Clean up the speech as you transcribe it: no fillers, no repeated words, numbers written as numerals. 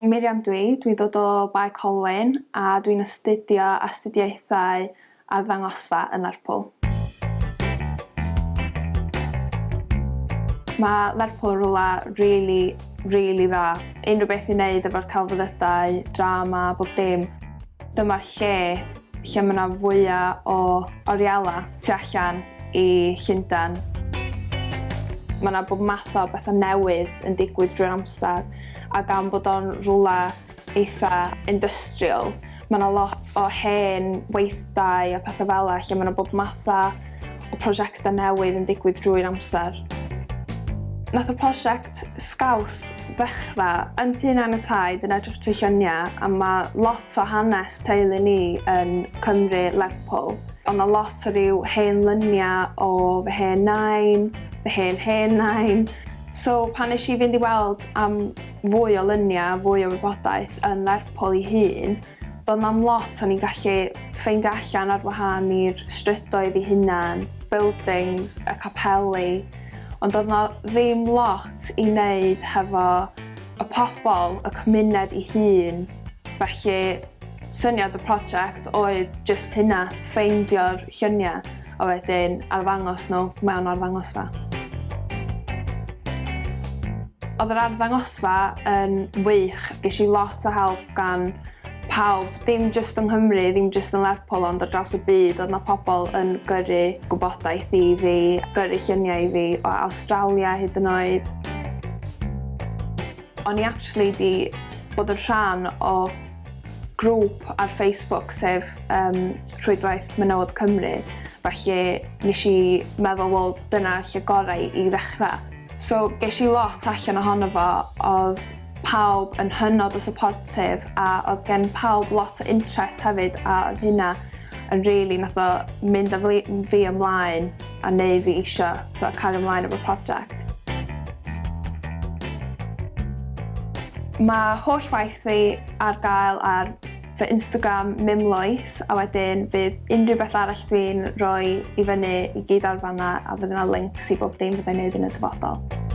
Miriam dwi, dwi'n dod o Bae Colwyn a dwi'n astudio astudiaethau arddangosfa yn Lerpwl. Mae Lerpwl yn rwla rili rili dda. Unrhyw beth i wneud efo'r celfyddydau, drama, bob dim. Dyma'r lle lle ma' 'na fwya o oriela tu allan i Llundan. Ma' 'na bob math o betha newydd yn digwydd drwy'r amsar a gan bod o'n rwla eitha industrial ma' 'na lot o hen weithdai a petha fel 'a lle ma' 'na bob matha o prosiecta newydd yn digwydd drwy'r amser. Nath y prosiect Scouse ddechra yn tŷ Nain a Taid yn edrych trwy llunia a ma' lot o hanes teulu ni yn Cymru, Lerpwl. O' 'na lot o ryw hen lynia o fy hen nain, fy hen hen nain. So pan nesh i fynd i weld am fwy o lynia, fwy o wybodaeth yn Lerpwl 'i hun, do'dd na'm lot o'n i'n gallu ffeindio allan ar wahân i'r strydoedd 'u hunan, buildings, y capeli, ond do'dd 'na ddim lot i neud hefo y pobol, y cymuned 'i hun. Felly syniad y project oedd jyst hynna, ffeindio'r llunia a wedyn arddangos nhw mewn arddangosfa. Oedd yr arddangosfa yn wych, gesh i lot o help gan pawb, dim jyst yng Nghymru, ddim jyst yn Lerpwl ond ar draws y byd oedd 'na pobl yn gyrru gwybodaeth i fi, gyrru lluniau i fi o Awstralia hyd yn oed. O'n i actually 'di bod yn rhan o grŵp ar Facebook sef yym Rhwydwaith Menywod Cymru felly nesh i meddwl wel dyna lle gorau i ddechra. So gesh i lot allan ohono fo odd pawb yn hynod o supportive a odd gen pawb lot o interest hefyd a odd hynna yn rili nath o mynd â fli- fi ymlaen a neu' fi isio t'o' cario mlaen efo'r project. Ma' holl waith fi ar gael ar fy Instagram mimloes a wedyn fydd unrhyw beth arall dwi'n roi i fyny i gyd ar fan'na a fydd yna links i bob dim fyddai'n neud yn y dyfodol.